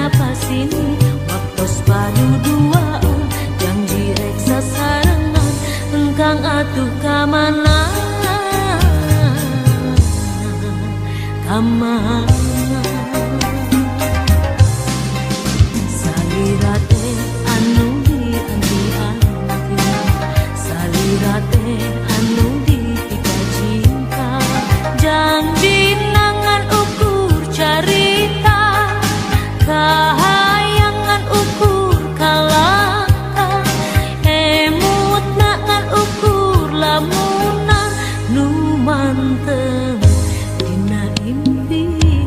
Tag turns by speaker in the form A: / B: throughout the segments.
A: kana pasini waktos paduduaan janji rek sasarengan engkang atuh ka mana ka mana salira teh anu dianti-anti salira teh anu dipika cinta janji nangan ukur carita kahayangan ukur kalaka emut nangan ukur lamunan nu manteng dina impian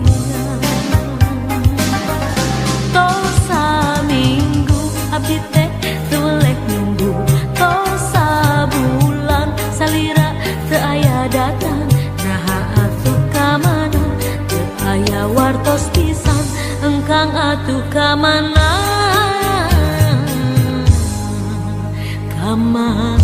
A: tos saminggu abdi teh teu weleh nunggu tos sabulan salira teu aya datang naha atuh ka mana teu aya wartos pisan engkang atuh ka mana ka mana.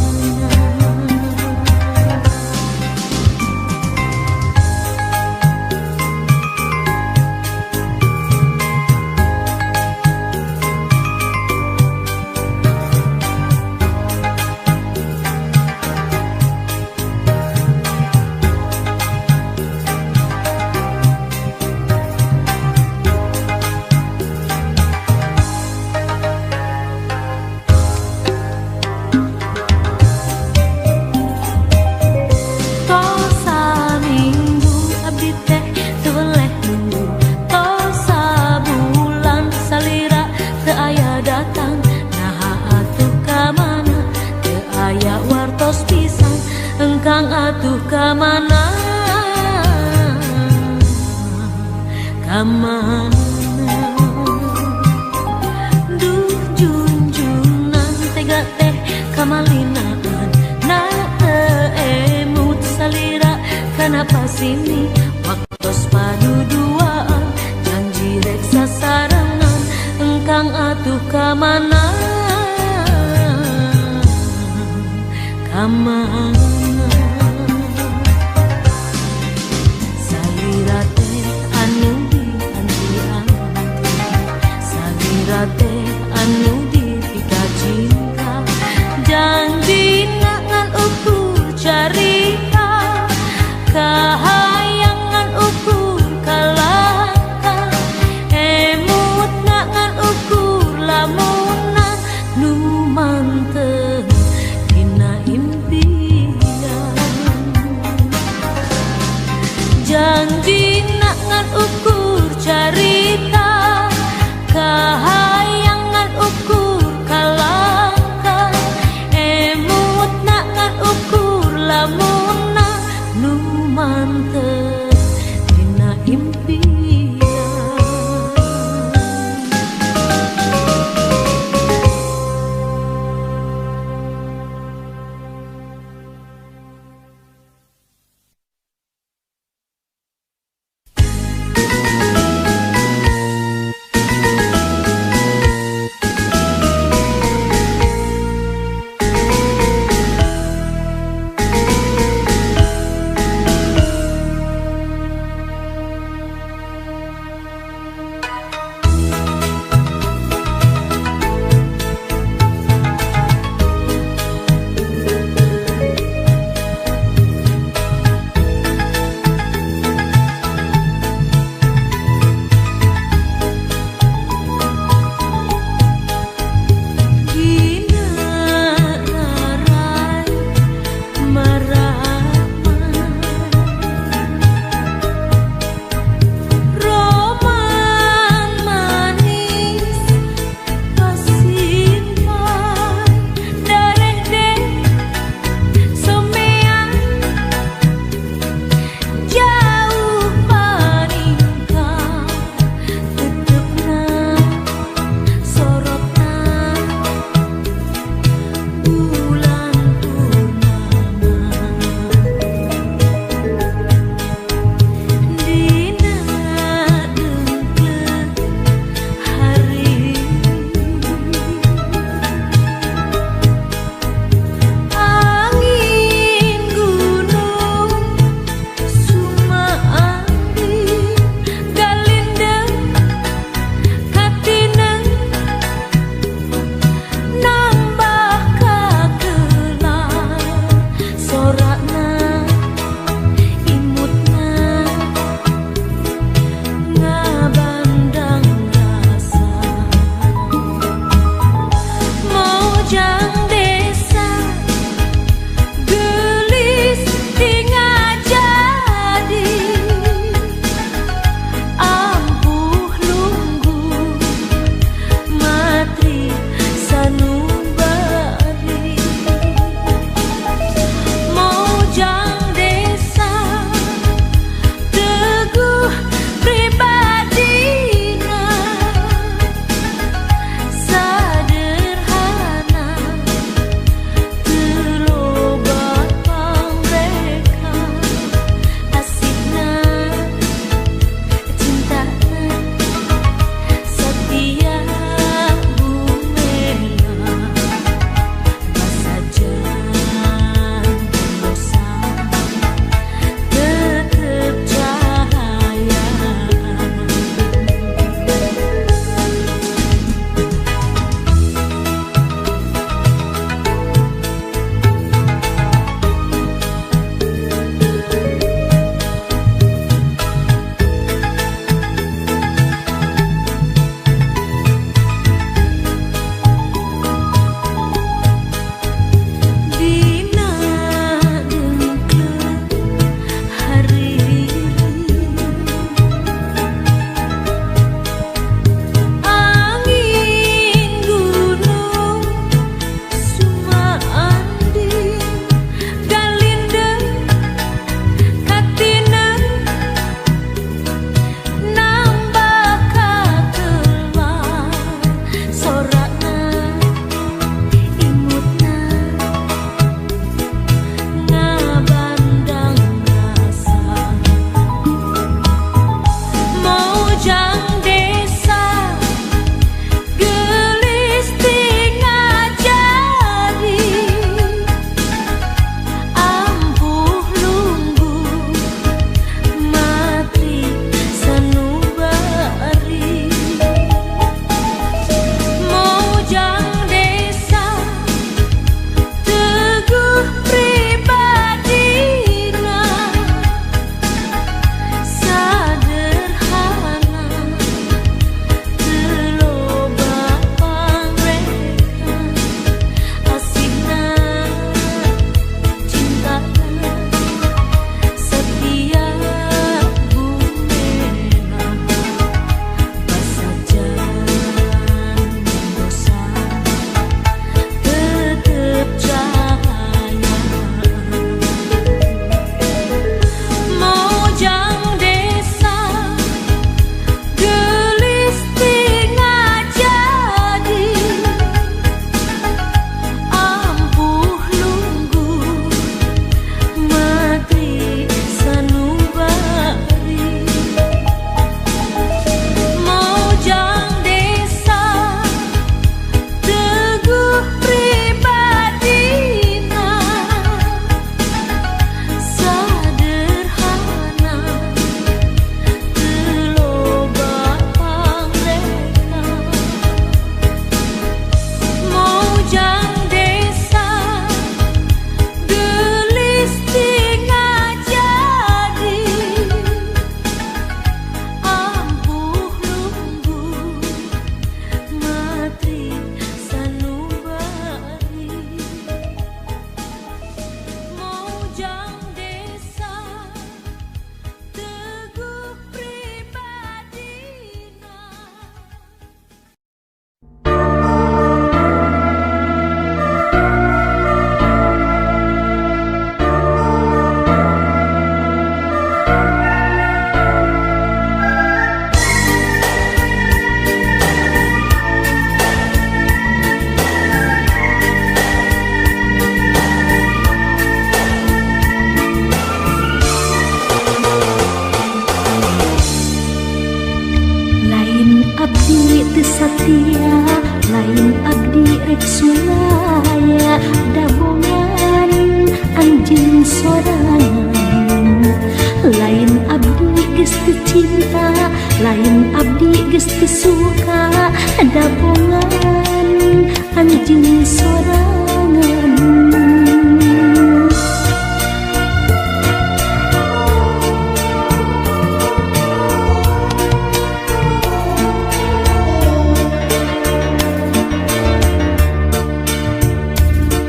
A: Tos saminggu abdi teh teu weleh nunggu tos sabulan salira teu aya datang naha atuh ka mana teu aya wartos pisan engkang atuh ka mana ka mana. Duh junjunan tega teh kamalinaan na teu emut salira kana pasini waktos paduduaan janji rek sasarengan engkang atuh ka mana ka mana salira teh anu dianti-anti salira teh anu dipika cinta janji ngan ukur carita kahayangan ukur kalaka emut ngan ukur lamunan nu manteng dina impian janji ngan ukur carita kahayangan. teu satia, lain abdi rek sulaya, dabongan anjeun sorangan. Lain abdi geus teu cinta, lain abdi geus teu suka, dabongan anjeun sorangan.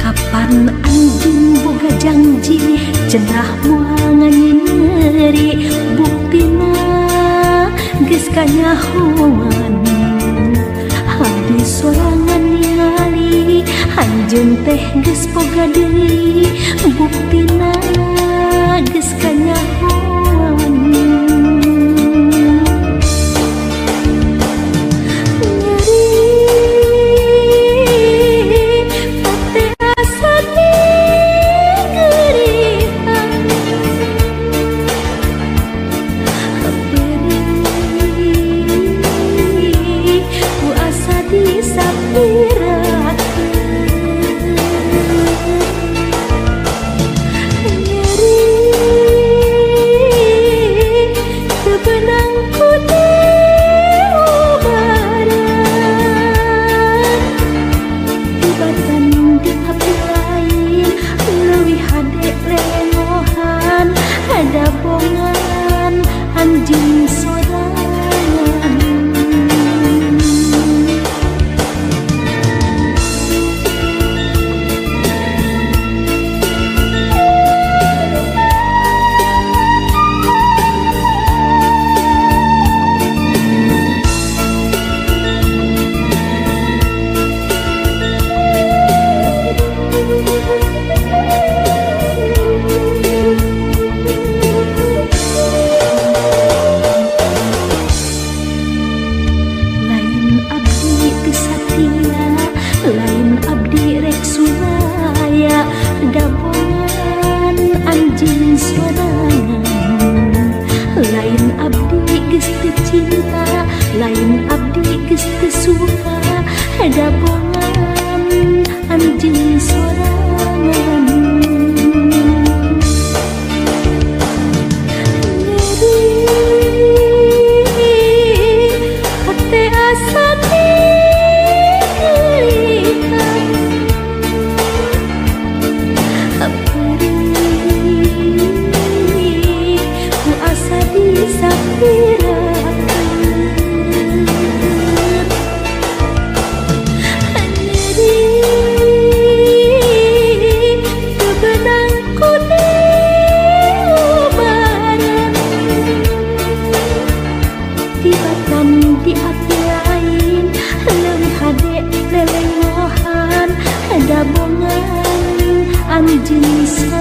A: Kapan anjeun boga janji cenah moal nganyeri, buktina geus kanyahoan. Abdi sorangan ningali anjeun teh geus boga deui, buktina geus kanyahoan. Nyeri hate asa digerihan, perih ku asa disapirakeun. Nyeri teu beunang ku diubaran, tibatan di api lain leuwih hade lelengohan, dabongan anjeun sorangan. Lain abdi teu satia, lain abdi rek sulaya, dabongan anjeun sorangan. Lain abdi geus teu cinta, lain abdi geus teu suka, dabongan anjeun sorangan. Nyeri hate asa digerihan, perih ku asa disapirakeun. Nyeri teu beunang ku diubaran, tibatan di api lain leuwih hade lelengohan, dabongan anjeun.